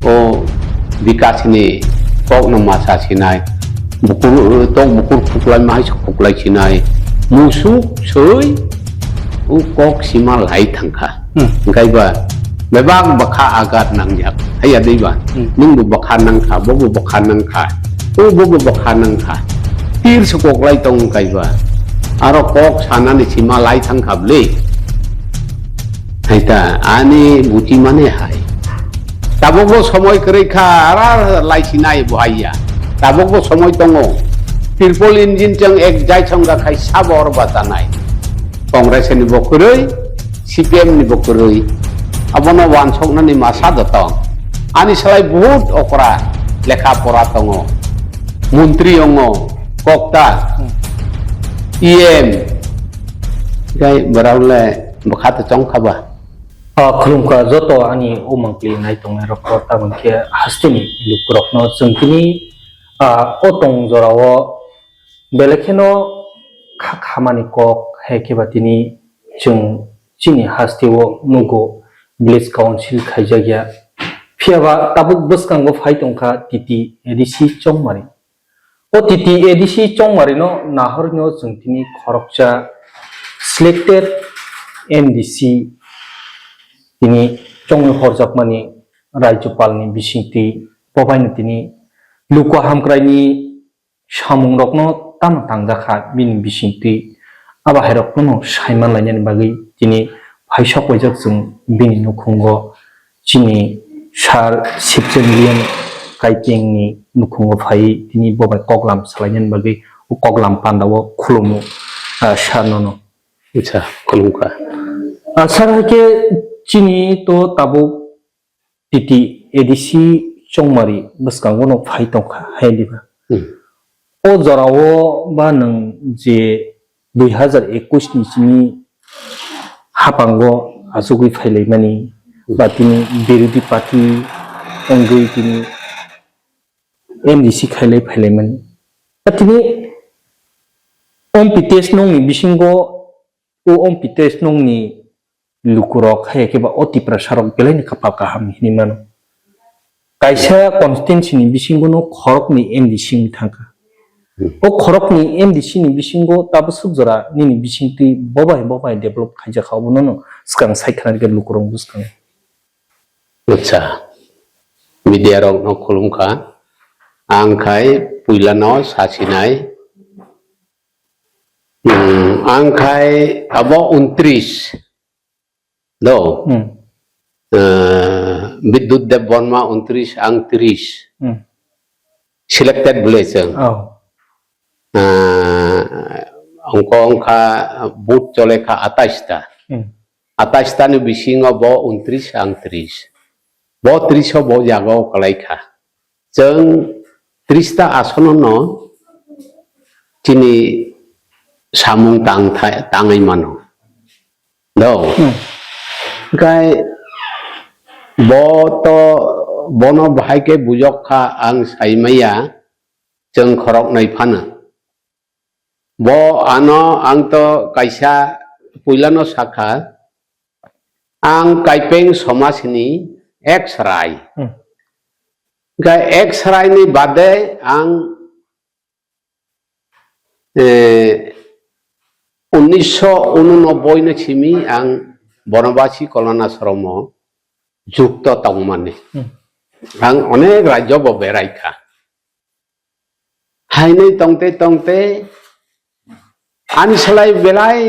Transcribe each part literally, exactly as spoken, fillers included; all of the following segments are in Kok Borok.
o bikasni kokno masa sinai, bukur, tok bukur khuklai ma hai khuklai sinai, musuk soi o kok sima lai thangkha. Hmm. Hwnkhe ba bebak bwkha agat nangjak. Haiya dei ba? Hmm. Nwng bo bwkha nangkha, bo bo bwkha nangkha, o bo bo bwkha nangkha. Tir se koklai tong kaiba. Aro kok sanani sima lai thangkha bwle. Hai ta, ani buti mane hai. Tabuk bo somoi kwrwi kha, ara lai sinai bo haiya. Tabuk bo somoi tongo. Triple engine chwng ek jai songga khai sabo oro bachanai. Congress ni bo kwrwi, C P M ni bo kwrwi. Abono wansoknani masa jotong. Ani salai buhut okra lekha pora tongo. Montri ongo, kokta, E M. Gai borok le bwkha to chong kha ba. Ah, khulumkha joto ani o mangpli nai tongnai rok ko, tamoni khe hasteni lukurokno chwng tini, ah, o tong jorao belai kheno kha khamani kok hai khe ba tini chwng chini hasteo nugo village council khaijakya. Phiya ba tabuk bwskango phai tongkha T T A D C Chongmari. O T T A D C Chongmari no nahor no chwng tini khoroksa selected M D C tini chongwi horjakmani Rajyapal ni bisingtwi bobaino tini luku hamkrai ni samung rok no tamo tangjak kha bini bisingtwi. Abo hai rok no saiman lainani bagwi tini phaisok waijak chwng bini nukhungo chini Sir Sibchen Lian Kaipeng ni nukhungo phaiwi tini bo bai koklam salainani bagwi o koklam pandao khulumu, ah, sir no no. Acha, khulumkha. Ah, sir, hai khe chini to tabuk T T A D C Chongmari bwskango no phai tongkha hai diba. Hmm. O jorao ba nwng je dui hazar ekush ni simi hapango achugwi phailaimani, hmm, ba tini birodhi party wngwi tini M D C khailai phailaimani. Ba tini Om Pitesh nongni bisingo, o Om Pitesh nongni lukurok hai khe ba o Tiprasa rok belai ni kapal kaham hinwi mano. Kaisa constituency ni bisingo no khoroknwi M D C wng thangkha. Hmm. O khoroknwi M D C ni bisingo tabaswk jora nini bisingtwi bobai bobai develop khaijak kha, obono no swkang sai khna rwgwi lukurok bwskango. Acha, media rok no khulumkha. Ang khai puila no sasinai. Hmm, ang khai abo untris. Do. Hmm. Eh, Bidyut Debbarma untris, ang tris. Hmm. Selected village ang. Oh. Eh, ongko ongkha vote chole kha atais ta. Hmm. Atais ta ni bisingo bo untris, ang tris. Bo tris o bo jaga o kwlai kha. Chwng tris ta asono no chini samung tang thai, tangwi mano. Do. Hmm. Hwnkhe bo to, bono bahai khe bujok kha ang sai maya, chwng khoroknwi phano. Bo ano ang to kaisa puilano sakha, ang Kaipeng somajni ek chwrai. Hmm. Hwnkhe ek chwraini bade ang Eh, unnisho ununoboi no simi ang Bonobasi Kolana Soromo jukto tongmani. Hmm. Ang onek rajyo bo berai kha. Hainwi tongte tongte ani salai belai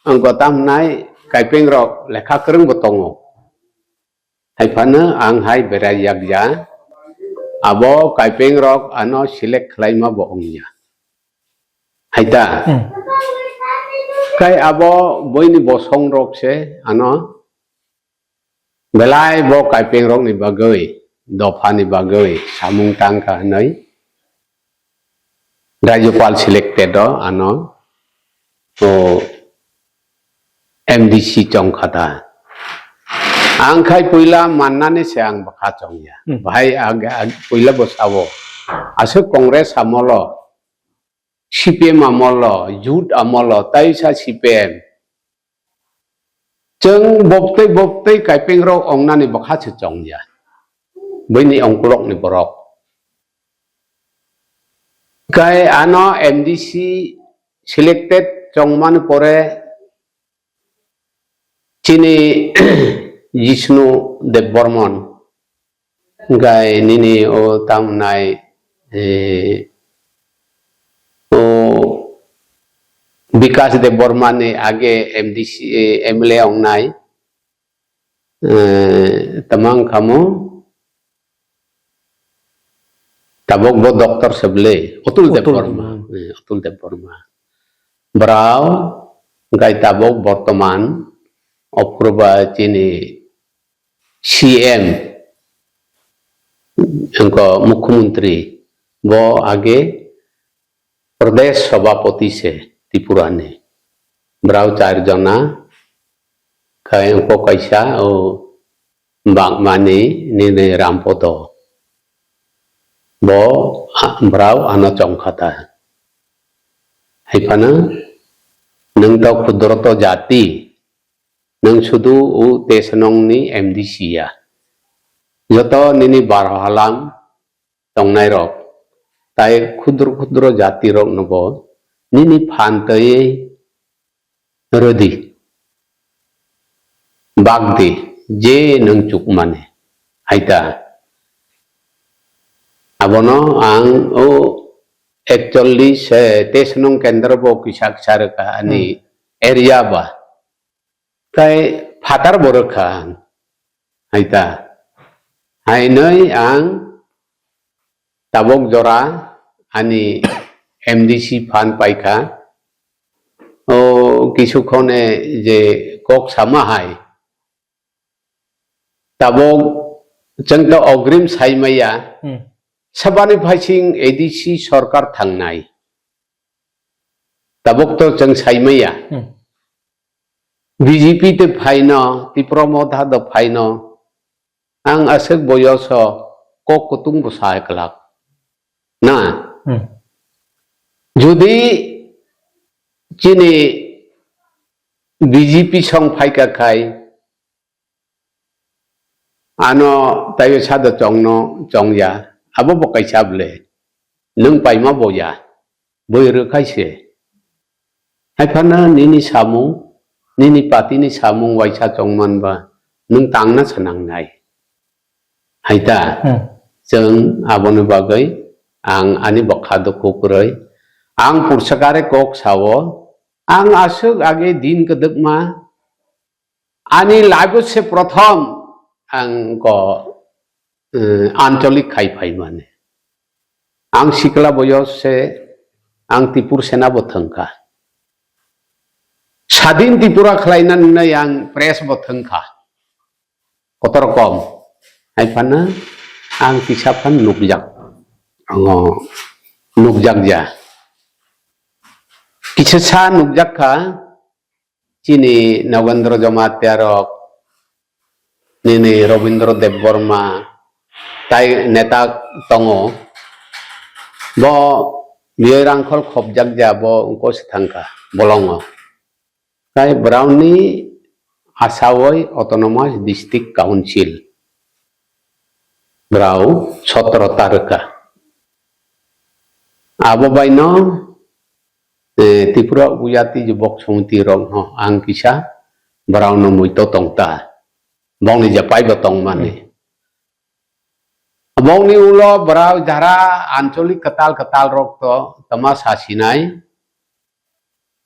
ang gota hwnai Kaipeng rok lekha kwrwng bo tongo. Hai phano ang hai berai yakya. Abo Kaipeng rok ano select khlaima bo wngya. Hai ta? Hmm. Kai abo boini bosong rok se ano belai bo Kaipeng rok ni bagwi, dopha ni bagwi samung tangkha hwnwi. Rajyapal selected o ano, o M D C chong kha ta. Ang khai puila mannani se ang bwkha chongya. Hmm. Bahai ag-, ag-, puila bo sabo. Aswk Congress amolo, C P M amolo, Jut amolo, taisa C P M. Chwng bobtwi bobtwi kaipeng rok ongnani bwkha se chongya. Buini ongkulokni borok. Kai ano M D C selected chongmani pore chini Jishnu Debbarman, gai nini o tamnai, eh, o Bikas Debbarma ni age M D C, eh, M L A ongnai, eh, tamang kamo, tabok bo doctor seble, Atul Atul Debbarma, Debbarma. Eh, Atul Debbarma. Brao, gai tabok bortoman, Opurba chini C M, engko Mukhyamantri, bo age Pradesh Sabhapati se Tripura ni. Brao char jona, khai engko kaisa o Bagmani nini Rampodo. Bo a-, brao ano chongkha ta. Haiphano nwng to khudroto jati, nwng sudu o Tesnong ni M D C ya. Joto nini baro halam tongnai rok, tai khudro khudro jati rok no bo nini phan twi rwdi, bagdi, je nwng chukmani, haita. Abono ang o ekchollis, eh, Tesnong kendro bo kisa kisa rwkha ani Hmm. area ba. Kai phatar bo rwkha ang. Haita. Hainwi ang tabok jora ani M D C phan paikha. O kisu khone je kok sama hai. Tabok chwng to ogrim saimaya. Hmm. Sabani phaising A D C sorkar thangnai. Tabok to chwng saimaya. Hmm. B J P te phaino, Tipra Motha do phaino. Ang aswk boyoso kok kutung bo sai kwlak. Na? Hmm. Jodi chini B J P song phaika khai, ano taiyo sado chongno chongya, abo bo kaisa ble. Nwng paima boya, boi rwkhaise. Haiphano nini samung, nini party ni samung waisa chongmanba, nwng tangna sanangnai. Haita, Hmm. chwng aboni bagwi ang ani bwkha dukhu kwrwi. Ang pursakare kok sao, ang aswk age din kwdwkma, ani life se prothom ang ko, eh, ancholik khai phai mani. Ang sikla boyos se ang Tipur Sena bo thangkha. Sadin Tripura khlaina nwnai ang press bo thangkha. Kotor kom. Hai phano ang kisa phan nukjak. Ango nukjak ja. Kisa sa nukjak kha. Chini Nagendra Jamatia rok, nini Rabindra Debbarma, tai neta tongo. Bo biyoi rangkhol khopjak ja, bo wngko se thangkha bolongo. Tai brao ni asawoi Autonomous District Council. Brao sotro ta rwkha. Abo baino, eh, Tripura Upajati Jubok Samiti rokno ang kisa brao no muito tong ta. Bongni je paibo tong mani. Hmm. Bongni ulo brao jara ancholik kwtal kwtal rok to tama sa sinai.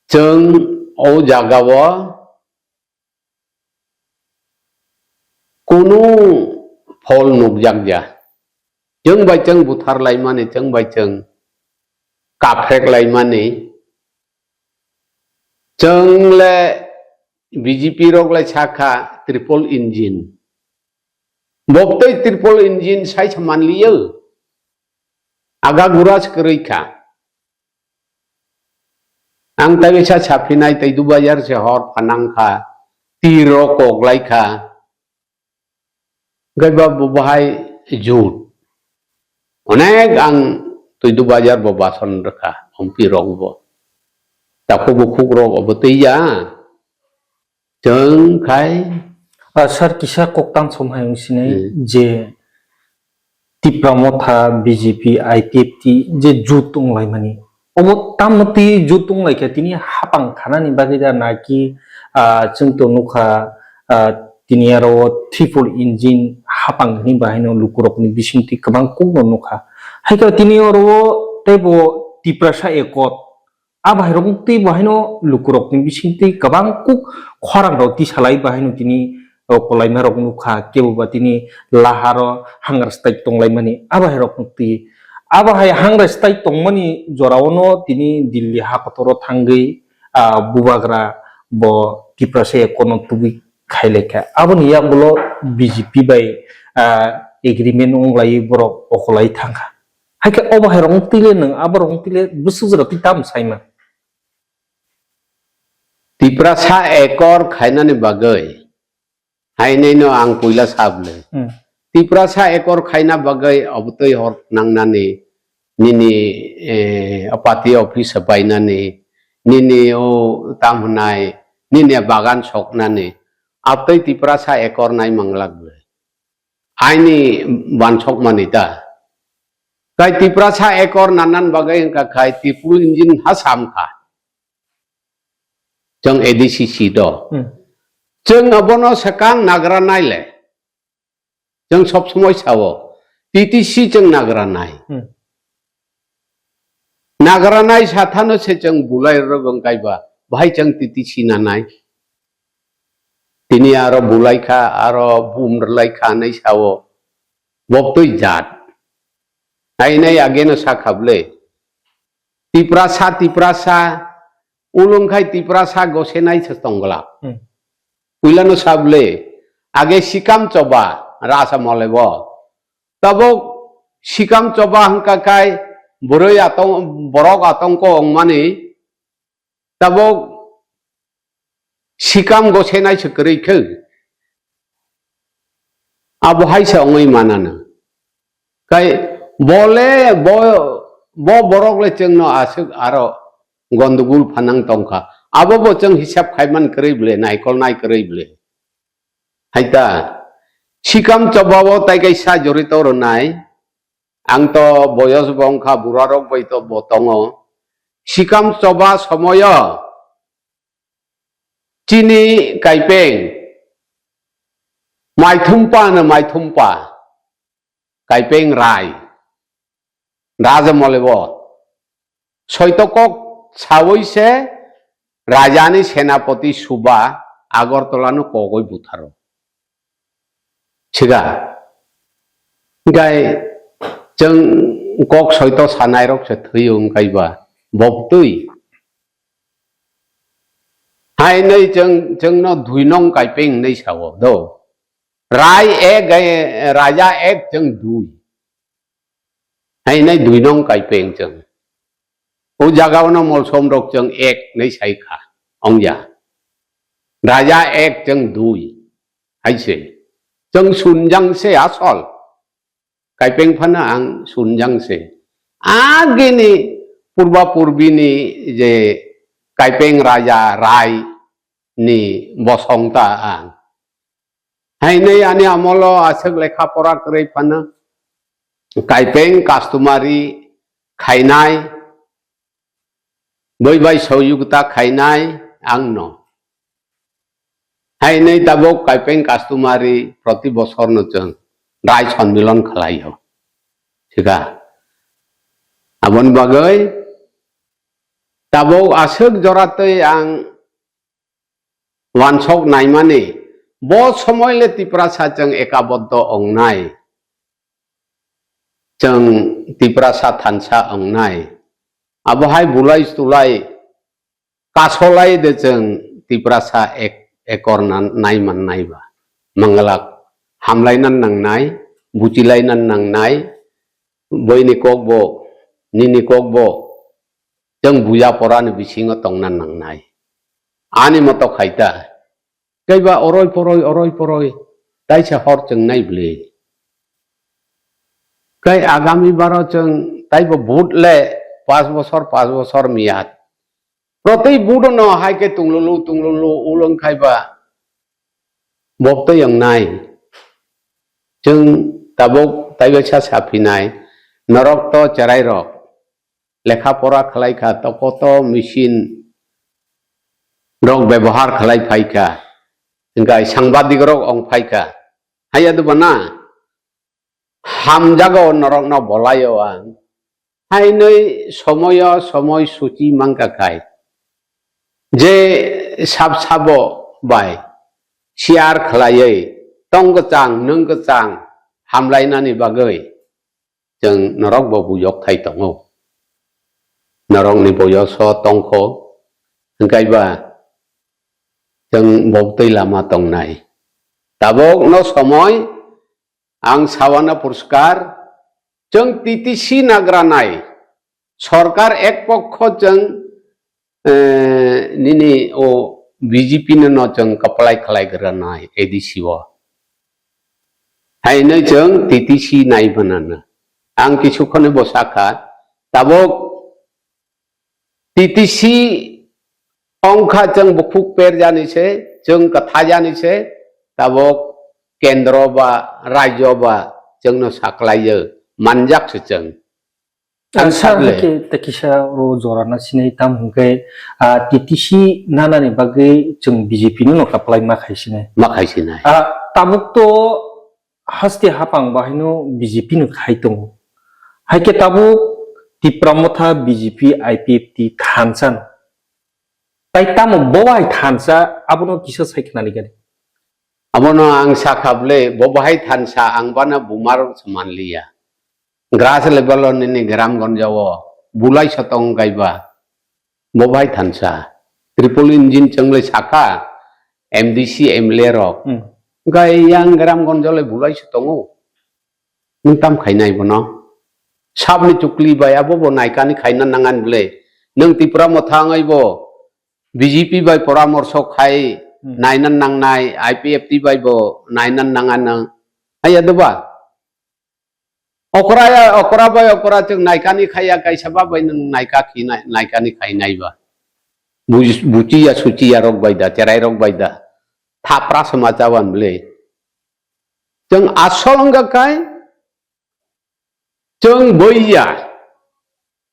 Chwng o jagao kunu phol nukjak ya. Chwng bai chwng buthar laimani, chwng bai chwng kaprek laimani. Chwng le B J P rok lai sakha triple engine. Bobtwi triple engine sai sa manliyo. Aga gura se kwrwi kha. Ang tai sa saphinai tei Dubajar se hor phanang kha, tiro koklai kha. Gaiba bo bahai jut. Onek ang twi Dubajar bo bason rwkha, ompi rok bo. Takhuk bukhuk rok obo twi ya. Chwng khai. Ah, sir, kisa kok tang som hai wng sinai Hmm. je Tipra Motha, B J P, I P F T je jut wng laimani. Obo tamo twi jut wng laikha tini hapang khanani bagwi da naki, ah, chwng to nukha, ah, tini aro triple engine hapang hwnwi bahaino lukurokni bisingtwi kwbang kokno nukha. Haikhe tini oro teibo Tiprasa Accord, a bahairok twi bahaino lukurokni bisingtwi kwbang kuk khorang rok tisalai bahaino tini o kolaimarok nukha, kebo ba tini laharo hangra stai tonglaimani, a bahairok twi. A bahai hangra stai tongmani joraono tini Delhi hakotoro thangwi, ah, bubagra bo Tiprasa Accord no tubui khailaikha. Aboni yagulo B J P bai, ah, agreement wng laiwi borok okolai thangkha. Haikhe o bahairok wng twi le nwng, aborok wng twi le bwswk jora twi tamo saima? Tiprasa Accord khainani bagwi, hainwi no ang puila sabwle. Hmm. Tiprasa Accord khaina bagwi obotwi hor nangnani, nini, eh, party office bainani, nini o tam hwnai, nini bagan soknani, abotwi Tiprasa Accord nai manglak bwle. Aini bansokmani ta. Kai Tiprasa Accord nanan bagwi wngkha khai triple engine ha samkha. Chwng A D C C do. Hmm. Chwng abono swkang nagra nai le. Chwng sob somoi sao. T T C chwng nagra nai. Hmm. Nagranai sathano se chwng bulai rwgwng kaiba, bahai chwng T T C nanai. Tini aro bulai kha, aro bum rwlai kha hinwi sao. Bo twi jat. Hainai ageno sakha bwle. Tiprasa, Tiprasa, ulung khai Tiprasa gosenai se tongla. Hmm. Puilano sa bwle, age sikam choba, rasa mole bo. Tabuk sikam choba hwnkha khai bwrwi atong-, borok atongko wngmani, tabuk sikam gosenai se kwrwi khe. Abo hai se wngwi manano. Kai bole bo, bo borok le chwngno aswk aro gondogul phanang tongkha. Abo bo chwng hisab khaiman kwrwi bwle, naikolnai kwrwi bwle. Haita, sikam chobao tai kaisa jorito rwnai. Ang to boyos bo wngkha, burarok bai to bo tongo. Sikam choba somoyo chini kaipeng maithumpa hwno, maithumpa. Kaipeng rai. Raja mole bo. Soito kok sawi se rajani senapoti suba Agartala no kogoi butharo. Siga. Gai chwng kok soito sanai rok se thwiyo wngkai ba. Bok twi. Hai nei chwng, chwng no dui nong kaipeng nei sao do. Rai ek, eh, raja ek chwng dui. Hai nai dui nong kaipeng chwng. O jaga o no molsom rok chwng ek nei sai kha. Ong ya. Raja ek chwng dui. Hai se. Chwng sunjang se asol. Kaipeng phano ang sunjang se. Agini purba purbini je kaipeng raja rai ni bosong ta ang. Hainwi ani amolo aswk lekha pora kwrwi phano kaipeng customary khainai, bwi bai soyugta khainai ang no. Hainwi tabuk kaipeng customary proti bosor no chwng rai sonmilon khlai o. Sika. Aboni bagwi tabuk aswk jora twi ang wansok naimani, bo somoi le Tiprasa chwng ekaboddo ongnai, chwng Tiprasa thansa ongnai, abo hai bulai tulai kasolai de chwng Tiprasa ek ekor na-, naiman naiba manglak, hamlainan nangnai, buchilainan nangnai, boini kokbo, nini kokbo, chwng buya porani bisingo tongna nangnai. Ani moto khaita. Kaiba oroi poroi, oroi poroi, taisa hor chwngnai bwle. Kai agami baro chwng taibo vote le pas bosor, pas bosor miyat. Protei vote no hai khe tunglulu, tunglulu, ulung khaiba. Bobtwi wngnai. Chwng tabuk taibaisa saphinai, norok to cherairok lekha pora khlai kha, to koto machine rok bebohar khlai phai kha, hwnkhe sangbadik rok wng phai kha. Haiya de bana? Hamjago norokno bolaio ang. Hainwi somoyo somoi suchi mankha khai. Je sab sabo bai share khlaiwi tong kwchang nwng kwchang hamlainani bagwi chwng norokbo buyok thai tongo. Norokni boyoso tongkho, hwnkhe ba chwng bobtwi lama tongnai. Tabukno somoi ang sawana puriskar, chwng T T C nagranai, sorkar ek pokho chwng, eh, nini o B J P no, no chwng kaplai khlai granai A D C o. Haino chwng T T C nai manana. Ang kisu khone bo sakha, tabuk T T C ongkha chwng bukhuk per jani se, chwng kwtha jani se, tabuk kendro ba rajyo ba chwngno saklaiyo, manjak se chwng. Ang Ang sa sakle. Hwnkhe ta kisa ro jorana sinai tam hwnkhe, ah, T T C nanani bagwi chwng B J P no no kaplai ma khai sinai. Ma khai sinai. Ah, tabuk to haste hapang bahaino B J P no khai tongo. Hai khe tabuk Tipra Motha, B J P, I P F T thansa no. Tai tamo bo bai thansa abono kisa sai khnani gani. Abono ang sakha bwle, bo bahai thansa ang bana bumar se manliya. Grass level o nini Gram Gonja o bulai sotong gaiba. Bo bahai thansa. Triple engine chwngle sakha M D C M L A rok. Hmm. Gai yang Gram Gonja le bulai se tongo. Nwng tam khainai bono? Sabni chukli bai abo bo naikani khaina nangan bwle. Nwng Tipra Motha wngwi bo B J P bai poramorso khai Hmm. naina nangnai, I P F T bai bo naina nanganw. Haiya doba? Okra ya, okra bai okra chwng naikani khaiya kaisa ba bai nwng naika khi nai-, naikani khainai ba. Buj-, buchiya suchiya rok bai da, cherai rok bai da. Thapra sama chawan bwle. Chwng asol wngkha khai, chwng boiya.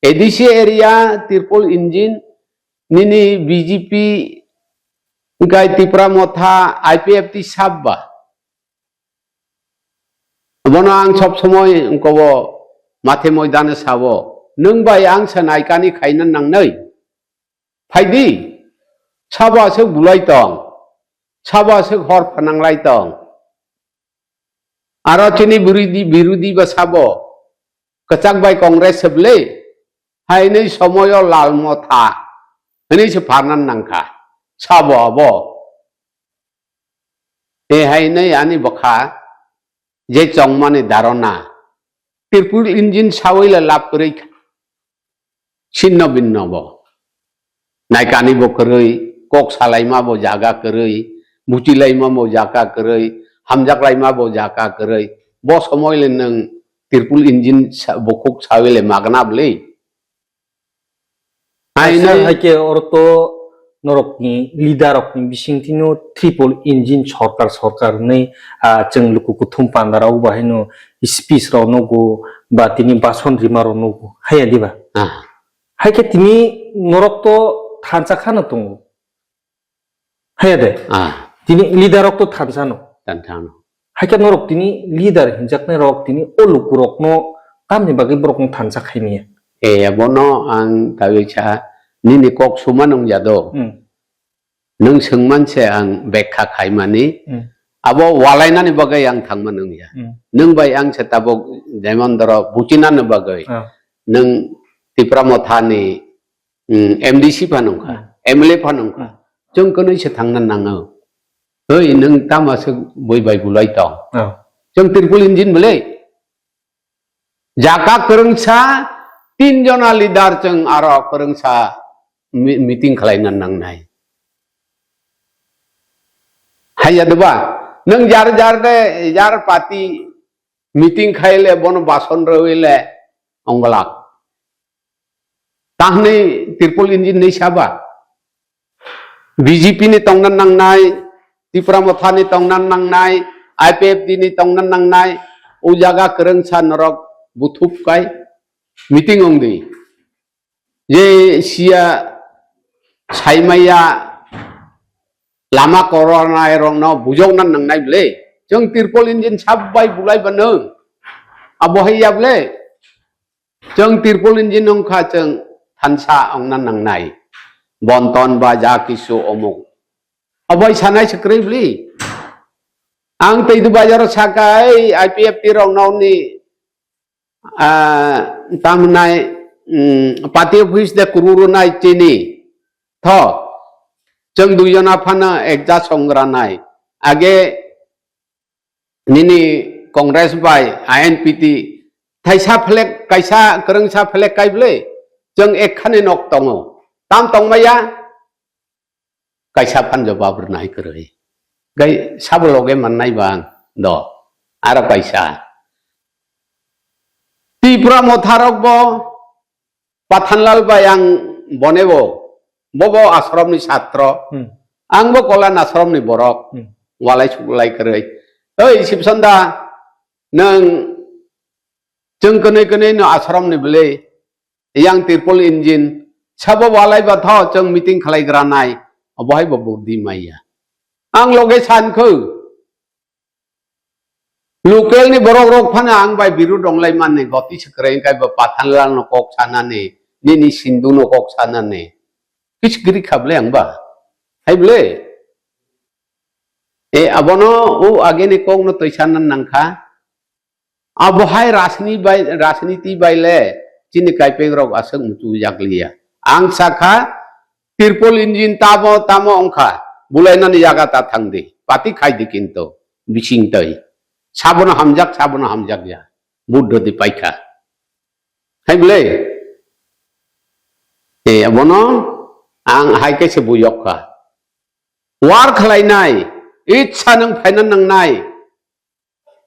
A D C area, Tirpul engine, nini B J P, wngkha Tipra Motha, I P F T sab ba. Bono ang sob somoi wngkha bo mathe moidane sabo, nwng bai ang se naikani khaina nangnai. Phaidi, sabo aswk bulai tong, sabo aswk hor phananglai tong. Aro chini birudi, birudi ba sabo, kwchak bai Congress se bwle, hainwi somoyo Lal Motha hwnwi se pharnan nangkha, sabo abo. Te hainwi ani bwkha je chongmani dharana, Tirpul engine sawi le lab kwrwi kha. Sinno binno bo. Naikani bo kwrwi, kok salaima bo jaga kwrwi, buchilaima bo jaga kwrwi, hamjaklaima bo jaga kwrwi. Bo somoi le nwng Tirpul engine sa-, bukhuk sawi le magna bwle. Hai Asa no. Hai khe oro to norokni leader rokni bisingtwi no triple engine sorkar, sorkar hwnwi, ah, chwng luku kuthum panda rok bo haino speech rok nugo ba tini bason rima rok nugo. Haiya diba? Ah. Hai khe tini norok to thansa khano tongo. Haiya de? Ah. Tini leader rok to thansa no. Thansa no. Hai khe norok tini leader hinjaknai rok tini o luku rok no tamni bagwi borok no thansa khaimaya. E, abono ang tabisa nini kok suma nung ya do. Hmm. Nwng swngman se ang bekha khaimani, Hmm. abo walainani bagwi ang thangma nung ya. Hmm. Nwng bai ang se tabuk jemon doro buchinani bagwi. Ah. Nwng Tipra Mothani, hmm, M D C pha nung kha, Hmm. M L A pha nung kha. Hmm. Chwng kwnwi se thangna nango. Hoi, nwng tama se bui bai bulai tong. Ah. Chwng Tirpul engine bwle. Jaka kwrwngsa, tin jona leader chwng aro kwrwngsa mi-, meeting khlaina nangnai. Haiya doba, nwng jar jar de, jar party meeting khai le, bono bason rwi le, onglak. Tahni Tirpul engine ni saba. B J P ni tongna nangnai, Tipra Motha ni tongna nangnai, I P F T ni tongna nangnai, o jaga kwrwngsa norok buthuk kai meeting wng di. Je siya saimaya lama koronai rokno bujokna nangnai bwle. Chwng tirpol engine sab bai bulai ba nwng. Abo hai ya bwle. Chwng tirpol engine wngkha chwng thansa wngna nangnai. Bonton ba ja kisu omuk. Abo hai sanai se kwrwi bwle. Ang tei du bazaro saka ei I P F T rokno ni ah, tamnai, mm, party office de kururu nai chini. Tho, chwng duijona phano ekja songra nai. Age nini Congress bai I N P T thaisa flag, kaisa kwrwngsa flag kai bwle. Chwng ekkhani nok tongo. Tam tongmaya? Kaisa phan jawab rwnai kwrwi. Gai sabo loge mannai bang do. Aro kaisa. Tipra Motharok bo Pathanlal bai ang bone bo. Bo bo ashram ni satro. Hmm. Ang bo Kolyan ashram ni borok. Hmm. Walai suklai kwrwi. Oi Sibsonda, nwng chwng kwnwi kwnwi no ashram ni bwle. Yang tirpol engine, sabo walai ba tho chwng meeting khlai gra nai, obo hai bo budi maya. Ang loge san khu, local ni borok rok phano ang bai biru donglai mani goti se kwrwi kai ba Pathanlal no kok sanani, nini Sindhu no kok sanani, kis giri khable ang ba, hai bole, e abono o age ni kok no twi sanna nangkha, Abo hai rasni bai, rasniti bai le chini kaipeng rok aswk muchujak liya. Ang sakha, tirpol engine tamo tamo wngkha, bulainani yaga ta thangdi, pati khaidi kinto, bising twi. Sabono hamjak, sabono hamjak ya. Buddho di paikha. Hai bwle? E, abono ang hai kaisa buyok kha. War khlainai, itsa nang phaina nangnai.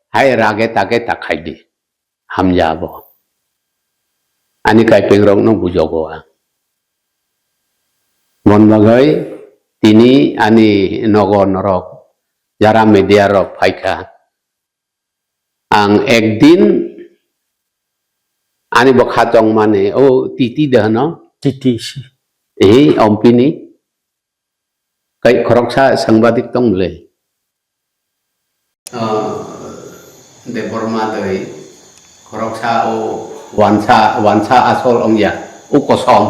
Hai rage tage ta khaidi. Hamya abo. Ani kaipeng rok no bujogo ang. Mon bagwi tini ani nogo norok jara media rok phaikha. Ang ekdin ani bwkha tongmani o titi de hwno. Titi si. Eh, ompini. Kai khoroksa sangbadik tong bwle. Ah, Debbarma doi khoroksa o wansa, wansa asol ongya, o kosom.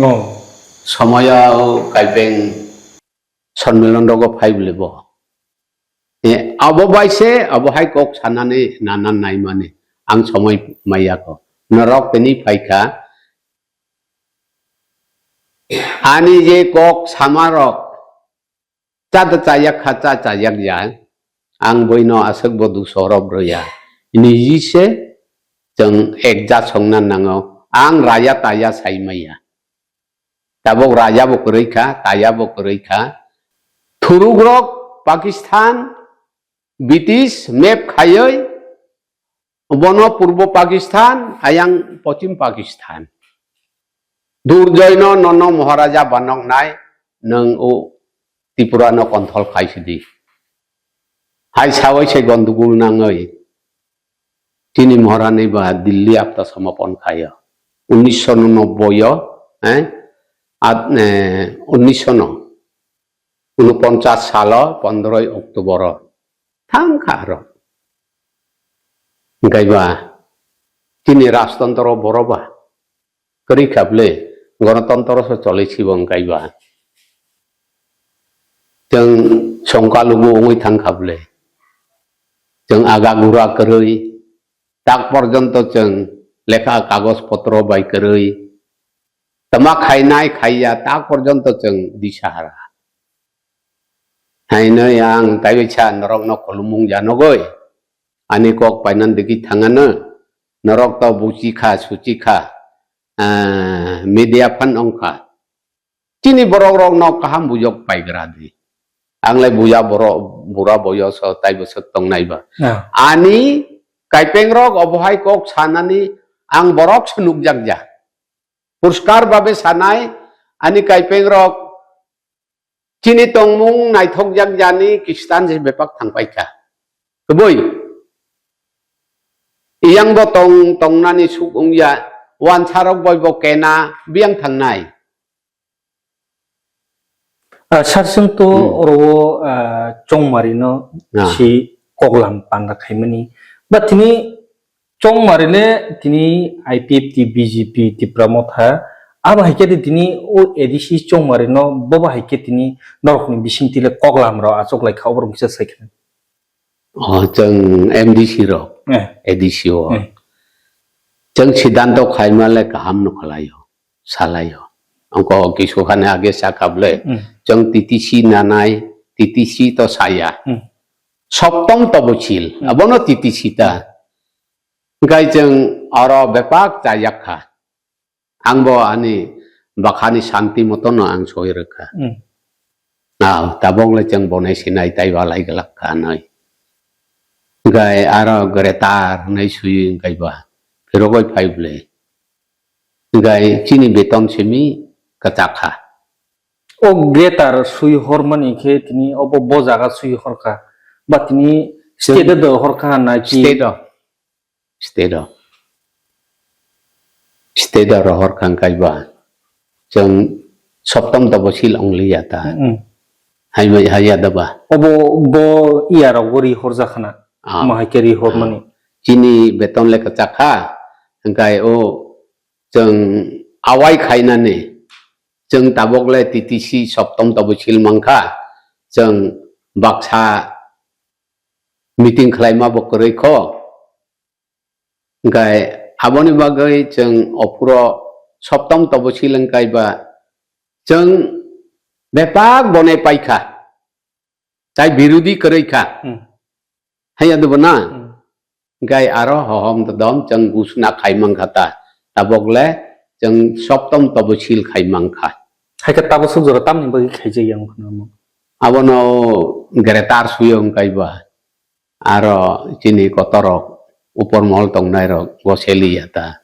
Oh. Somoyo o kaipeng sonmilon rogo phai bwle bo. E, abo bai se, abo hai kok sanani nana naimani ang somoi maya ko. Norok tini phaikha, ani je kok samarok, cha da chayak kha, cha chayak ya. Ang boino aswk bo dusorob rwya. Niji se chwng ekja songna nango. Ang raya taya sai maya. Tabok raya bo kwrwi kha, taya bo kwrwi kha. Thurugrok Pakistan, British map khaiwi, bono Purbo Pakistan, ayang Pochim Pakistan. Durjoy no nono Maharaja banok nai, nwng o Tripura no control khai sidi. Hai sawi se gondogul nangwi. Chini Maharani ba Delhi apta samapon khaio. Unisho nobboi o, eh, at, eh, unisho no unoponchas salo pondroi October o thang kha aro. Hingkai ba chini rajtontro boro ba kwrwi kha bwle, gonotontro se choli sibo hingkai ba. Chwng songkalugo wngwi thang kha bwle. Chwng aga gura kwrwi, tak porjonto chwng lekha kagoj potro bai kwrwi. Tama khainai khaiya tak porjonto chwng disahara. Haino yang taiwi sa norokno khulumung janogoi. Ani kok painan digi thangano. Norok to buchi kha, suchi kha. Ah, media phan ongkha. Chini borok rokno kaham bujok paigra di. Ang lai buya borok, bura boyoso taibo swk tongnai ba. Ah. Ani kaipeng rok obo hai kok sanani ang borok se nukjak ja. Puriskar babe sanai ani kaipeng rok Chini tongmung naithokjak jani Khristan se bepak thangpai kha. Kwbwi. Iyang bo tong tongnani suk wngya, wansarok bai bo kena biyang thangnai. Ah, sir, chwng to Hmm. oro, ah, chongmari no Ah. si koklam panda khaimani. Ba tini chongmari le tini I P F T, B J P, Tipra Motha, abo hai khe tini o A D C chongmari no bo ba hai khe tini norok ni bising tile koklam rok achuk lai kha, obo rok kisa sai khe. O, chwng M D C rok, Eh. A D C o. Eh. Chwng siddhanto khaima le kaham no khalai o, salai o. Ongko kisu khani age sakha ble, Hmm. chwng T T C nanai, T T C to saya. Hmm. Soptom tobosil, Hmm. abono T T C ta. Hwnkhe chwng oro bepak chayak kha. Ang bo ani bakhani santi motono ang soi rwkha. Hmm. Ah, tabok le chwng bonai sinai tai walai glak kha nai. Gai aro greater nai sui gai ba. Phirogoi phai ble. Gai chini beton simi kachak kha. O greater sui hormani khe tini obo bo jaga sui horkha. Ba tini Chwng- state do horkha na ki? State o. State o. State o rohor kang kaiba. Chwng soptom tobosil ongliya ta. Mm. Hai bai haya daba. Obo bo iya rogo ri horja khana. Ah. Mo hai ke ri hormani. Ah. Chini beton le kachak kha. Hwnkhe o chwng awai khainani. Chwng tabok le T T C soptom tobosil mankha. Chwng baksa meeting khlaima bo kwrwi kho. Hwnkhe aboni bagwi chwng ophuro soptom tobosil wngkaiba chwng bepak bonai paikha. Tai birodi kwrwi kha. Hmm. Haiya debo na? Hmm. Hwnkhe aro hohom dodom chwng gusna khai mankha ta. Tabok le chwng soptom tobosil khai mankha. Hai khe tabosok jora tamni bagwi khaijak yang phano? Abono greater suyo wngkaiba. Aro chini kotorok upor mohol tongnairok bo seliya ta.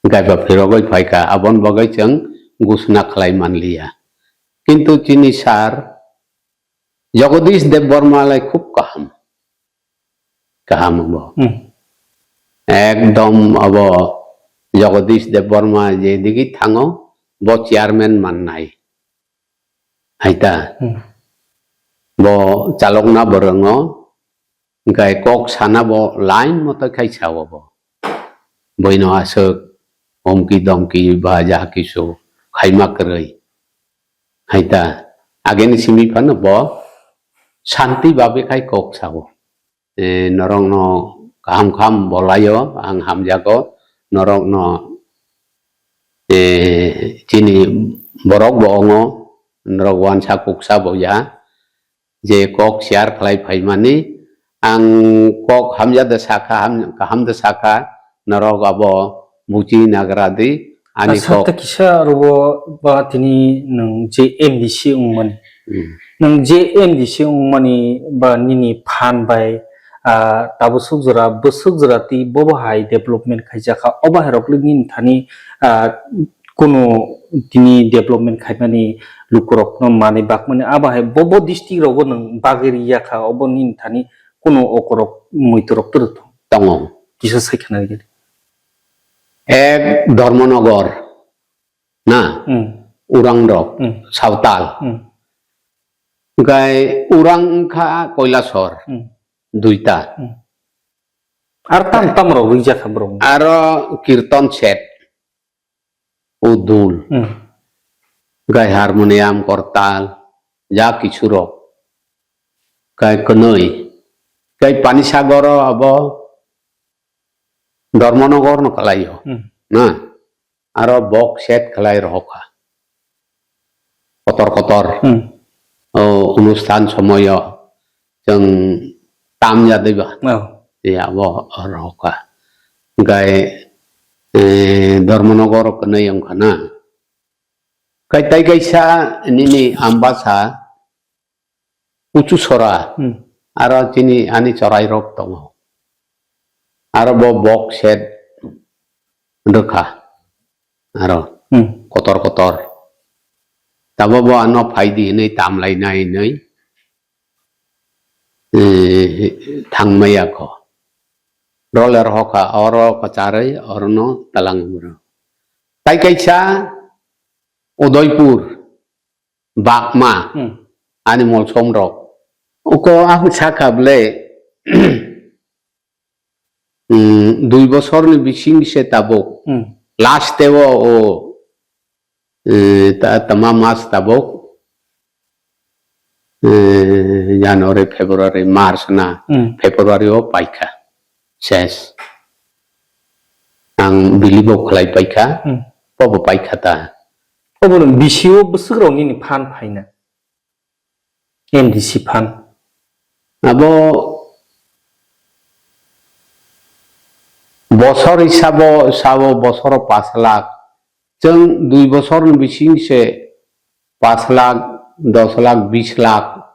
Gaiba phirogoi phaikha, aboni bagwi chwng gusna khlai manliya. Kintu chini sir Jagadish Debbarma lai khub kaham. Kaham bo. Hmm. Ekdom abo Jagadish Debbarma jedigi thango, bo chairman mannai. Hai ta. Hmm. Bo chalokna bo rwngo, hwnkhe kok sana bo line moto khai sao bo. Boino aswk homki domki ba ja kisu khaima kwrwi. Hai ta. Ageni simi phano bo santi babe khai kok sao. Eh, norokno kaham kaham bolaio, ang hamjago, norokno, eh, chini borok bo ongo, norok wansa kuksa bo ya, je kok share khlai phaimani, ang kok hamya da sakha, ham-, kaham da sakha, norok abo buchi nagra di, ani Asa kok. Ta kisa aro ba tini nwng je M D C wngmani. Hmm. Nwng je M D C wngmani ba nini phan bai, ah, tabosok jora, bwswk jora twi bobo hai development khaijak kha. Obo hai rok le nini thani, ah, kunu tini development khaimani lukurokno manwi bakmani abo hai bobo district rogo nwng bagwi riyakha. Obo nini thani kunu okorok muitorok twrwk thung. Tongo. Kisa sai khna rwdi. Ek Dharmanagar. Na, Hmm. Urang rok, Hmm. Sawtal. Hmm. Hwnkhe Urang wngkha Kailasor, Hmm. duita. Hmm. Ar tam tam rok rijak kha borok. Aro Kirtan set, o dul. Hmm. Hwnkhe harmonium, kortal, ja kisu rok. Hwnkhe kwnwi. Hwnkhe Panisagar o abo Dharmanagar no kalaio. Hmm. Na. Aro box set khlai rohokha. Kotor kotor. Hmm. O onusthan somoyo chwng tam ya deba. Oh. Ya bo rohokha. Hwnkhe, eh, Dharmanagar kwnwi wngkha na. Kai tai kaisa nini Ambasa Kuchu sora, Hmm. aro chini ani chorai rok tongo. Aro bo box set rwkha. Aro Hmm. kotor kotor. Tabok bo ano phaidi hinwi tamlainai hinwi, eh, thangmaya kho. Roller hoka, oro kwcharwi, orono talang bwrwi. Tai kaisa Udaipur, Bakma, Hmm. ani molsom rok. Uko ang sakha ble, mm, dui bosorni bising se tabuk. Hmm. Last e o, o, eh, ta-, tama mas tabuk. Eh, January, February, March na, Hmm. February o paikha. Ses. Ang bili bo khlai paikha. Hmm. Bo bo paikha ta. Obo no bisi o bwswk rok nini phan phaina? M D C phan. Abo bosor hisabo, sabo bosoro pash lakh. Chwng dui bosorni bising se pash lakh, dos lakh, bis lakh.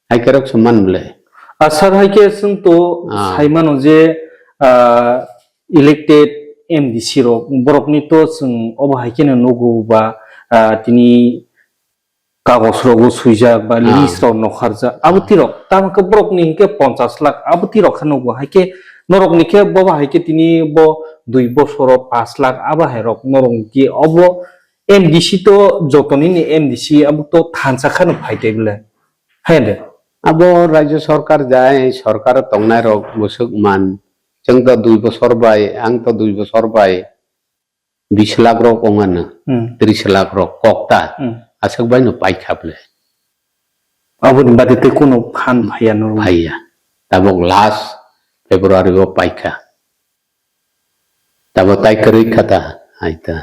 Hai kerok se man ble. Ah, sir, hai khe chwng to Ah. sai mano je, ah, elected M D C rok, borokni to chwng obo hai kheno nugo ba, ah, tini kagos rogo swijak ba Ah. list rok nokharjak. Abo Ah. tirok, tamo khe borokni hinkhe ponchas lakh, abo tirok khe nugo. Hai khe norokni khe boba hai khe tini bo dui bosoro pash lakh, abo hai rok norokni khe obo M D C to jotoni ni M D C abo to thansa kheno phai tei ble. Hai de. Abo Rajya Sarkar jai, sarkar tongnai rok bwswk man. Chwng to dui bosor bai, ang to dui bosor bai bis lakh rok ongano, Hmm. tris lakh rok kokta. Hmm. Aswk bai no paikha ble. Aboni bade tei kuno phan phaiya no? Phaiya. Tabok last February o paikha. Tabo tai kwrwi kha ta, hai ta.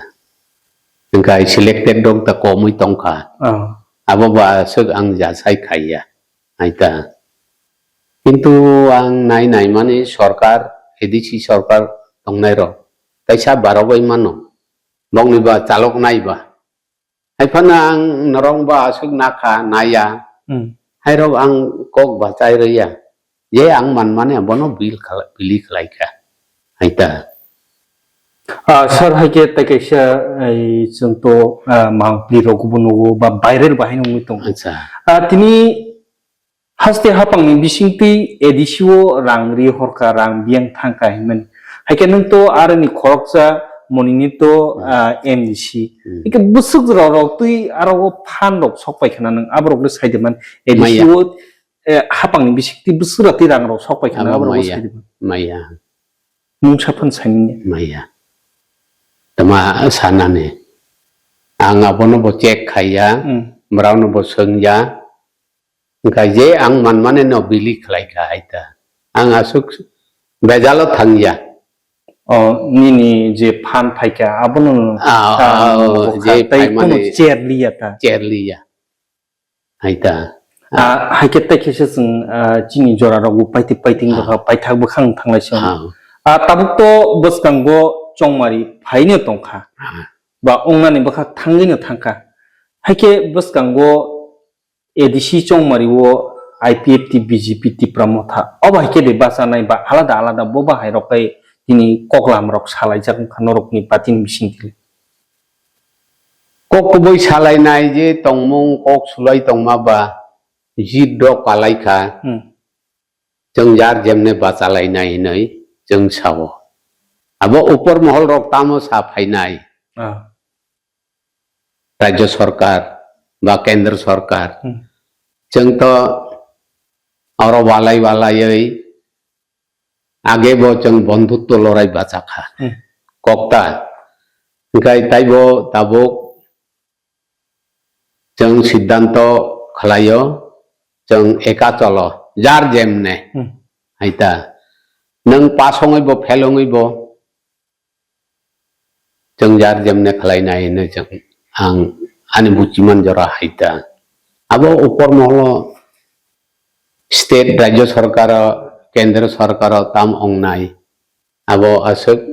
Hwnkhe ai selected rok ta komwi tongkha. Ah. Abo ba aswk ang jasai khaiya, hai ta. Kintu ang nai naimani sorkar, A D C sorkar tongnai rok, kaisa barogwi mano. Bongni ba chalok nai ba. Hai phano ang norok ba aswk nakha, naiya. Hmm. Hai rok ang kok bachai rwya. Je ang manmani abono bil khala-, bili khlaikha. Hai ta. Ah, sir, hai khe tei kaisa, ai, chwng to, ah, mangpli rok bo nugo ba viral bahai nungwi tongo. Acha. Ah, tini haste hapangni bisingtwi A D C o rang ri horkha, rang biyang thangkha hinmani. Hai khe nwng to aroni khoroksa monini to, Hmm. ah, M D C. Hmm. Hai khe bwswk rok rok twi aro o phan rok sok pai khna nwng aborok le sai de man A D C Maya. o, eh, hapangni bisingtwi bwswk rok twi rang rok sok pai khna Abo aborok le maya. Sai de man. Maya. Mungsa phan saini. Maya. Tama sanani. Ang abono bo check khaiya, Hmm. borokno bo swngya. Hwnkha je ang manmani no bili khlai kha hai ta. Ang aswk bejalo thangya. O, nini je phan phaikha, abono, Ah, ah, ah, bo je kha, tei phaimani kunu cher liya ta. Cher liya. Hai ta. Ah, hai khe tei khe se chwng, ah, chini jora rok bo paiti paiting Ah. Dokha, paithak bwkhang thanglai se. Ah. Ah, tabuk to bwskango chongmari phaino tongkha. Ah. Ba ongnani bwkha thangwi no thangkha. Hai khe bwskango A D C chongmari o I P F T, B J P, Tipra Motha. Obo hai khe de bachanai ba alada alada bo bahai rok kai tini koklam rok salaijak wngkha norokni party ni bisingtwi. Kok kubui salainai je tongmung kok sulai tongma ba jit rok kalai kha. Hmm. Chwng jar jemne bachalainai hinwi chwng sao. Abo upor mohol rok tamo sa phainai. Ah. Rajya Sarkar ba Kendra Sarkar. Hmm. Chwng to oro walai walaiwi age bo chwng bondhutto lorai bachakha. Hmm. Kokta. Hwnkhe taibo tabuk chwng siddhanto khlaio, chwng eka cholo, jar jemne. Hmm. Hai ta. Nwng pass wngwi bo, fail wngwi bo, chwng jar jemne khlainai hinwi chwng ang ani buchiman jora hai ta. Abo upor moholo state, rajya sarkaro, kendra sarkaro tam ongnai. Abo aswk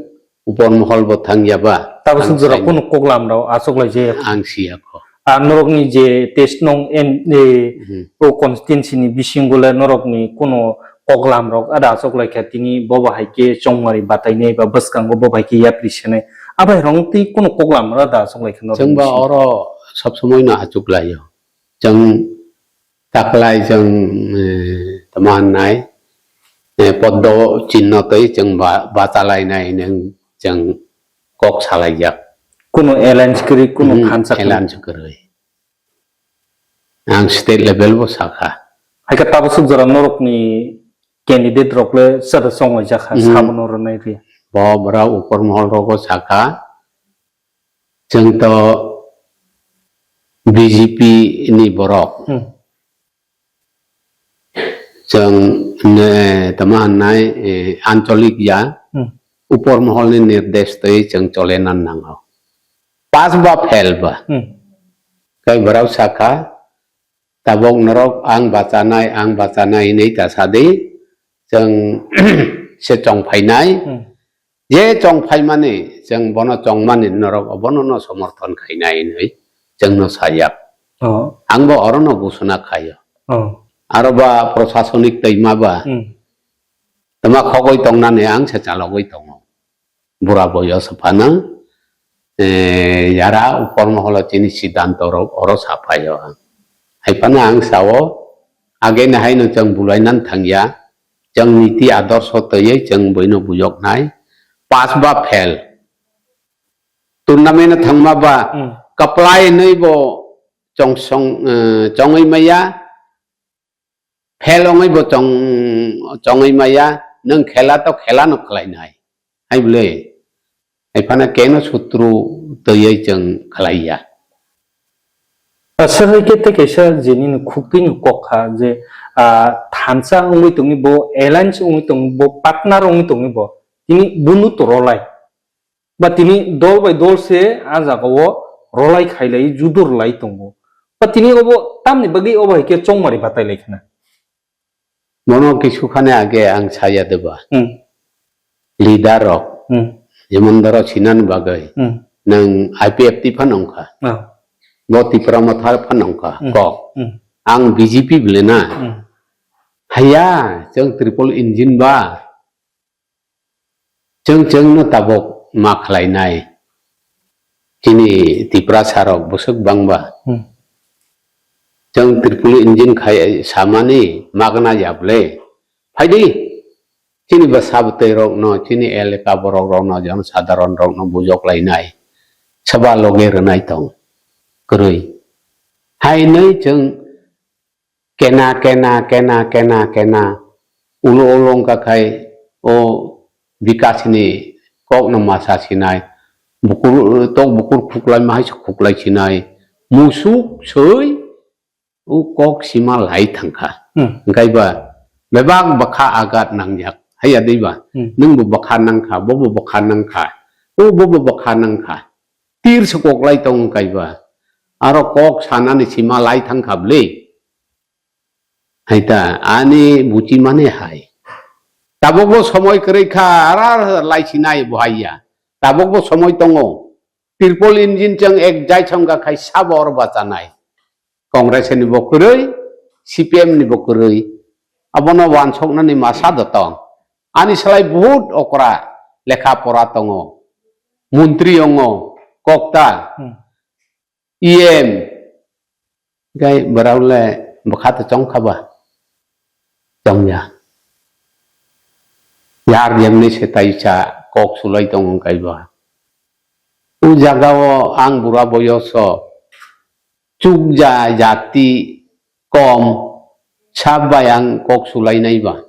upor mohol bo thangya ba. Tabuk ang swk jora sai kunu koklam rok achuk lai jaya. Ang siya kho. Ah, norokni je test nong en, eh, Hmm. o constituency ni bisingo le norokni kunu koklam rok ada achuk lai kha tini bo bahai khe chongmari batainai ba bwskango bo bahai khe yapri senai. Abai rong twi kunu koklam rok ada achuk lai kha norokni Chwng ba bisingo. Oro sob somoi no achuk lai o. Chwng taklai chwng, eh, tamo hwnai, eh, poddo chinno twi chwng ba, bachalainai nwng chwng kok salaijak. Kuno alliance kwrwi, kuno Hmm, thansa kwrwi. Alliance kwrwi. Ang state level bo sakha. Hai khe tabasuk jora norokni candidate rok le sada chongwai jakha, Hmm. sabono rwnai rwya. Bo bwrok upor mohol rogo sakha. Chwng to B J P ni borok. Hmm. Chwng ne tamo hwnai, eh, ancholik ya, Hmm. upor mohol ni nirdesh twi chwng chole nan nango. Pass ba fail ba. Hmm. Kai borok sakha, tabok norok ang bachanai, ang bachanai hinwi ta sadi, chwng se chong phainai. Hmm. Je chong phaimani, chwng bono chongmani norok obono no somorthon khainai hinwi chwngno sayak. Oh. Ang bo orono busuna khaio. Oh. Aro ba prosasonik twima ba. Hmm. Tama khogoi tongnani ang se chalogoi tongo. Bura boyo se phano, eh, yara upor moholo chini siddhanto rok oro saphaio ang. Hai phano ang sao, age ni haino chwng bulainan thangya, chwng niti adorsho twiwi chwng buino buyoknai, pass ba fail. Tournament thangma ba, Hmm. kaplai nwi bo chong song, eh, chongwi maya, fail ongwi bo chong, chongwi maya, nwng khela to khela no khlainai. Hai bwle, hai phano keno sutru twiwi chwng khlaiya. Aswk hai khe tei kaisa je nini khuktwino kok kha je, ah, thansa wngwi tongwi bo, alliance wngwi tongwi bo, partner wngwi tongwi bo, tini bunu to rolai. Ba tini dol bai dol se a jaga o rolai khailai, judur lai tongo. Ba tini obo tamni bagwi obo hai khe chongmari batai lai khna. Bono kisu khani age ang saya deba. Hmm. Leader rok. Hmm. Jemon doro sinan bagwi. Hmm. Nang I P F T phan ongkha. Ah. Bo Tipra Motha phan ongkha. Hmm. Kok. Hmm. Ang B J P bole na. Hmm. Haya, chwng triple engine ba. Chwng chwngno tabuk ma khlainai. Chini Tiprasa rok bwswk bangba. Hmm. Chwng triple engine khai samani magna ya bwle. Phaidi. Chini bwsa bwtwi rokno, chini eleka borok rokno, jon sadharon rokno bujok lainai. Saba loge rwnai tong. Kwrwi. Hainwi chwng kena, kena, kena, kena, kena. Ulo ulo wngkha khai o Bikasni kokno masa sinai. Bukur, tok bukur khuklai ma hai se khuklai sinai. Musuk soi o kok sima lai thangkha. Hmm. Hwnkhe ba bebak bwkha agat nangjak. Haiya dei ba? Hmm. Nwng bo bwkha nangkha, bo bo bwkha nangkha. O bo bo bwkha nangkha. Tir se kok lai tongo kaiba. Aro kok sanani sima lai thang kha bwle. Hai ta, ani buchi mane hai. Tabuk bo somoi kwrwi kha, ara lai sinai bo hai ya. Tabuk bo somoi tongo. Triple engine chwng ek jai song kha khai sabo oro bachanai. Congress ni bo kwrwi, C P M ni bo kwrwi. Abono wansoknani masa do tong. Ani salai buhut okra lekha pora tongo. Montri ongo, kokta, Hmm. E M. Gai borok le bwkha to chong kha ba? Chong ya. Yar yemni se taisa kok sulai tongo kaiba. O jaga o ang bura boyoso chukja jati kom sab bai ang kok sulai nai ba.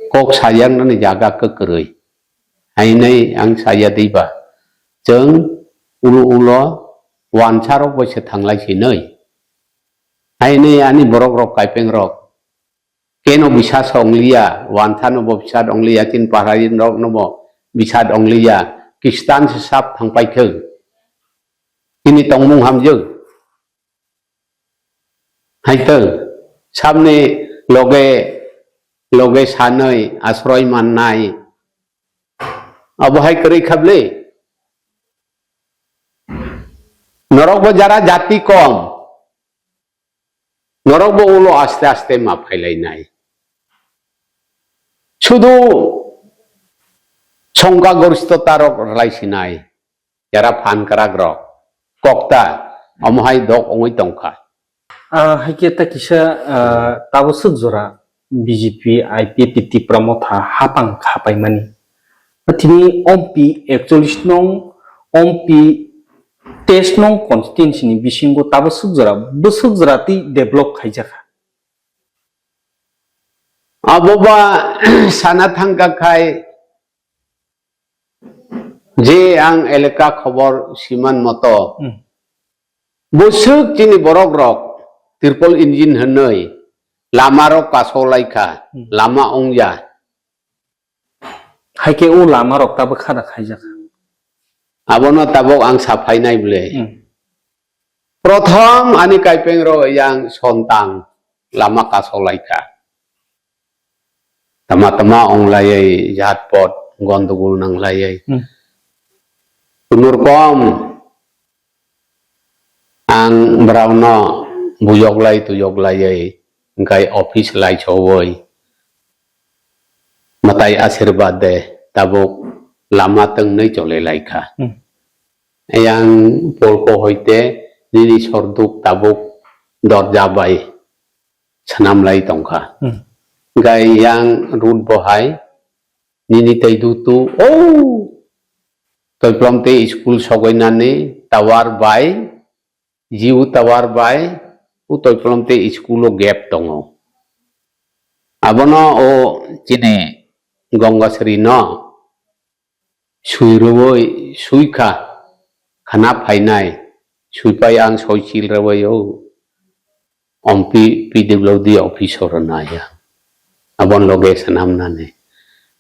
Kok sayang nani jaga kwkwrwi. Hainai ang saya dei ba. Chwng ulo ulo wansa rok bai se thanglai sinoi. Hainai ani borok rok kaipeng rok. Keno bisas ongliya, wansa no bo bisas ongliya, chin pahari rok no bo bisas ongliya. Kristan se sap thangpai thwng. Chini tongmung hamjwk. Hai to, sabni loge, loge sanwi asroi mannai. Abo hai kwrwi kha bwle. Norok bo jara jati kom. Norok bo ulo aste aste ma phailainai. Sudu songka goristota rok rwlai sinai. Jara phan kwrak rok, kokta, omo hai dok wngwi tongkha. Ah, hai khe ta kisa, ah, tabo swk jora B J P, I P F T Tipra Motha hapang kha paimani. Tini ompi ekchollish nong, ompi teis nong constituency ni bisingo tabo swk jora, bwswk jora tei develop khaijakha. Abo ba sana thangkha khai je ang eleka khobor siman moto, hmm, bwswk chini borok rok triple engine hwnwi lama rok kaso laikha, hmm, lama ongya. Hai khe o lama rok tabuk khada khaijak. Abono tabuk ang saphainai ble. Hmm. Prothom ani kaipeng ro yang sontang lama kaso laikha. Tama tama ong laiwi jat pot gondogol nang laiwi. Hmm. Kunurkom ang brauno buyok lai tuyok laiwi, hingkai office lai chowoi, matai asirbad de, tabuk lama tongnai chole laikha. Hmm. Yang polko hoite nini sorduk tabuk dorja bai swnam lai tongkha. Hmm. Hingkai yang road bo hai nini tei dutu, o, Toiplom tei school sogwi nani tower bai, Jio tower bai, o Toiplom tei school o gap tongo. Abono o chini Gangasri no sui rwui, sui kha, khana phainai, sui pai ang soi chil rwui o. Ompi P W D office o rwna ya. Abon loge swnam nani.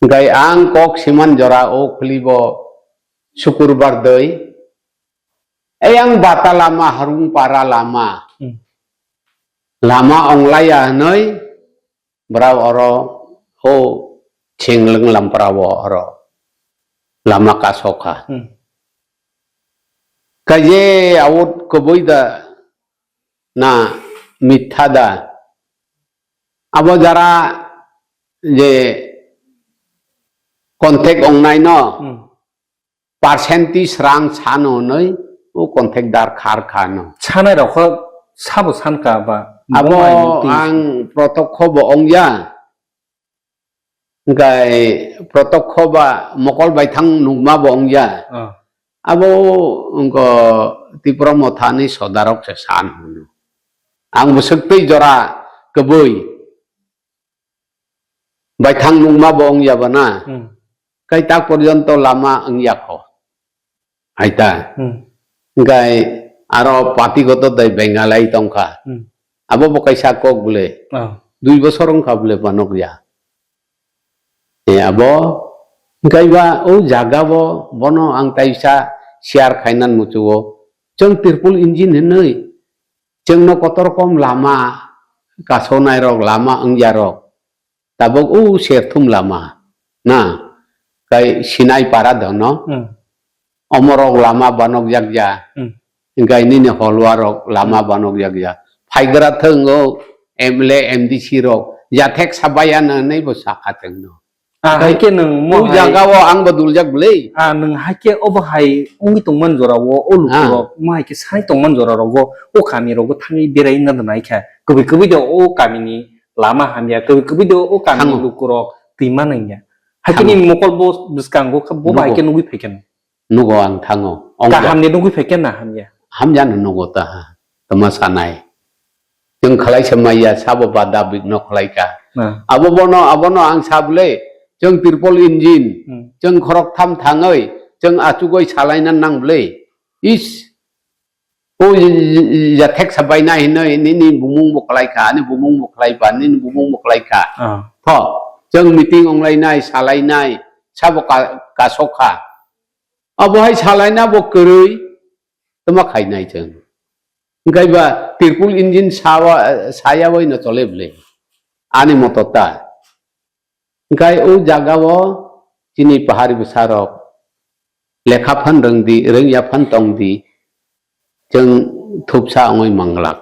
Hingkai ang kok siman jora o khwlibo Sukurbar doi. Eyang bata lama, harung para lama. Hmm. Lama onglaya hwnwi brao oro o Chinglwng Lampra o oro lama kasokha. Hmm. Kaje awot kwbui da na mitha da. Abo jara je contact ongnai no, hmm, percentage rang sano hwnwi o contact dar khar kha no. Sanai rok kho sabo san ka ba? Abo ang protokho bo ongya. Hingkai protokho ba mokol baithang nukma bo wngya. Ah. Abo wngkha Tipra Mothani sodarok se san hwnwi. Ang bwswk twi jora kwbwi baithang nukma bo wngya bana. Hmm. Kai tak porjonto lama wngya kho. Aita. Hmm. Hingkai aro party goto dai Bengalai tongkha. Hmm. Abo bo kaisa kok bole. Ah. Dui bosor wngkha bole banokya. E abo hingkai ba o jaga bo bono ang taisa share khainan muchugo. Chwng triple engine hinwi chwngno kotor kom lama kasonai rok, lama wngya rok. Tabuk o serthum lama na, kai Sinai para dono. Hmm. Omorok lama banok jakya. Hmm. Hingkai nini holwa rok lama banok jakya. Phaigra thwng o M L A, M D C rok. Jathek sabaya na nai bo sakha thwng no. Ah, hingkai hai khe nwng mo o hai jaga o ang bo duljak bwlwi. Ah, nwng hai khe obo hai wngwi tongman jora o, o luku rok, mo hai khe sai tongman jora rogo, o kami rogo thangwi berai na nai kha. Kwbwi kwbwi de o kami ni lama hamya, kwbwi kwbwi de o kami ni luku rok twi ma nangya. Hai khe ni mokol bo bwskango kha, bo hai khe nugwi phai khe no. Nugo ang thango. Kaham de nugwi phai khe na hamya? Hamya no nugo ta ha. Tama sanai. Chwng khlai se maya sabo ba dabik no khlai kha. Abo bono, abono ang sa bwle, chwng triple engine, chwng khorok tham thangwi, chwng achugwi salaina nang bwle. Is, o jathek sabaina hinwi nini bumung bo khlai kha, ani bumung bo khlai ba, nini bumung bo khlai kha. Ah. Tho, chwng meeting onglainai, salainai, sabo ka-, kasok kha. Abo hai salaina bo kwrwi, tama khainai chwng. Hingkai ba triple engine sawa, sayawi no chole bwle. Ani moto ta. Hingkai o jaga o chini pahari bwsa rok lekha phan rwng di, rwngya phan tong di, chwng thupsa wngwi manglak.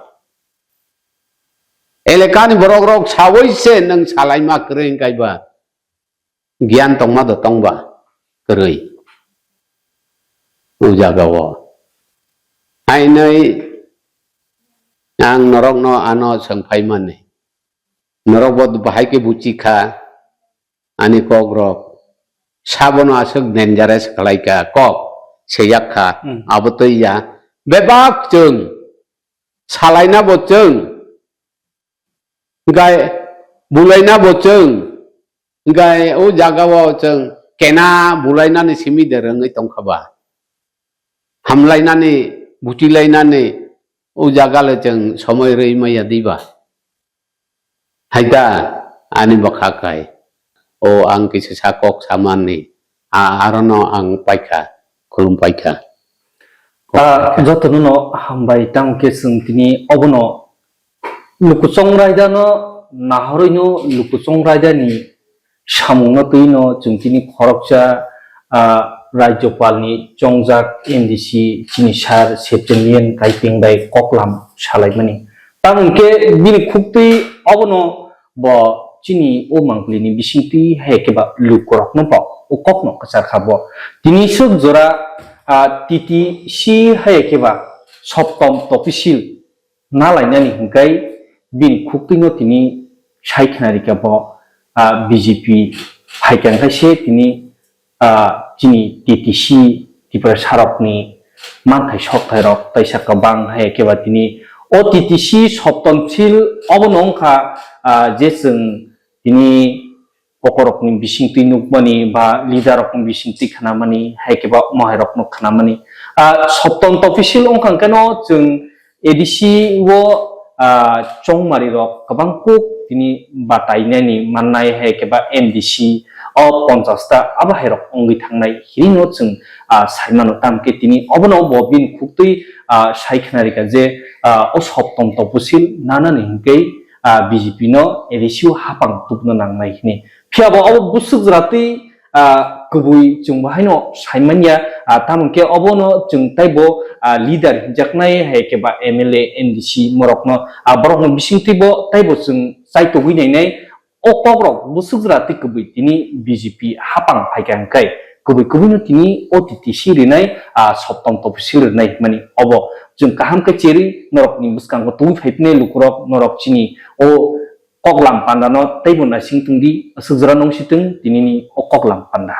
Eleka ni borok rok sawi se nwng salaima kwrwi hingkai ba. Giyan tongma do tongba kwrwi. O jaga o. Ainai ang norokno ano swng phaimani. Norok bo bahai khe buchi kha ani kok rok. Sabono aswk dangerous khlai kha kok se yak kha. Hmm. Abo twi ya. Bebak chwng salaina bo chwng. Hinkhe bulaina bo chwng, hinkhe o jaga o chwng kena bulainani simi de rwngwi tongkha ba? Hamlainani, butilainani o jaga le chwng somoi rwi maya di ba? Hai da ani bwkha kai. O ang kisa sa kok samani, a-, arono ang paikha, khulum paikha. Ah, jotono no hambai, tamo khe chwng tini obono lukuchong raida no nahorwi no lukuchong raida ni samung no twi no chwng tini khoroksa, ah, Rajyopal ni chongjak M D C chini sir Septimian Kaipeng bai koklam salaimani. Tamo khe bini khuktwi obono bo chini o mangpili ni bisingtwi hai khe ba lukurok no bo o kok no kwchar kha bo. Tini swk jora, ah, T T C hai khe ba soptom topisil na lainani hinkhe bini khuktwino tini sai khna rikha bo, ah, B J P phaikha hinkhe se tini, ah, chini T T C Tiprasarokni manthai sokthairok taisa kwbang hai khe ba tini o T T C soptom sil obono wngkha, ah, je chwng tini pokorokni bisingtwi nukmani ba leader rokni bisingtwi khnamani, hai khe ba omo hai rokno khnamani. Ah, soptom topisil wngkha hwnkhe no chwng A D C o, ah, chongmari rok kwbang kuk tini batainani mannai, hai khe ba M D C o ponchash ta abo hai rok wngwi thangnai hinwi no chwng, ah, sai mano. Tamo khe tini obono bo bini khuktwi, ah, sai khna rikha je, ah, o soptom topisil nanani hinkhe, ah, B J P no A D C o hapang tubuna nangnai hinwi. Phiya bo abo bwswk jora twi, ah, kwbwi chwng bo haino sai manya, ah, tamo khe obono chwng taibo, ah, leader hinjaknai hai khe ba M L A, M D C morokno, ah, borokno bisingtwi bo taibo chwng chaitugwi nainai. O kokrok bwswk jora twi kwbwi tini B J P hapang phaikha hwnkhe kwbwi kwbwino tini O T T C rinai, ah, soptom topisil rinai hwnmani obo chwng kaham khe cherwi norokni bwskango tubui phaiphinai lukurok norok chini o koklam pandano teibo naising tongdi, aswk jora nungsitwng tinini o koklam panda.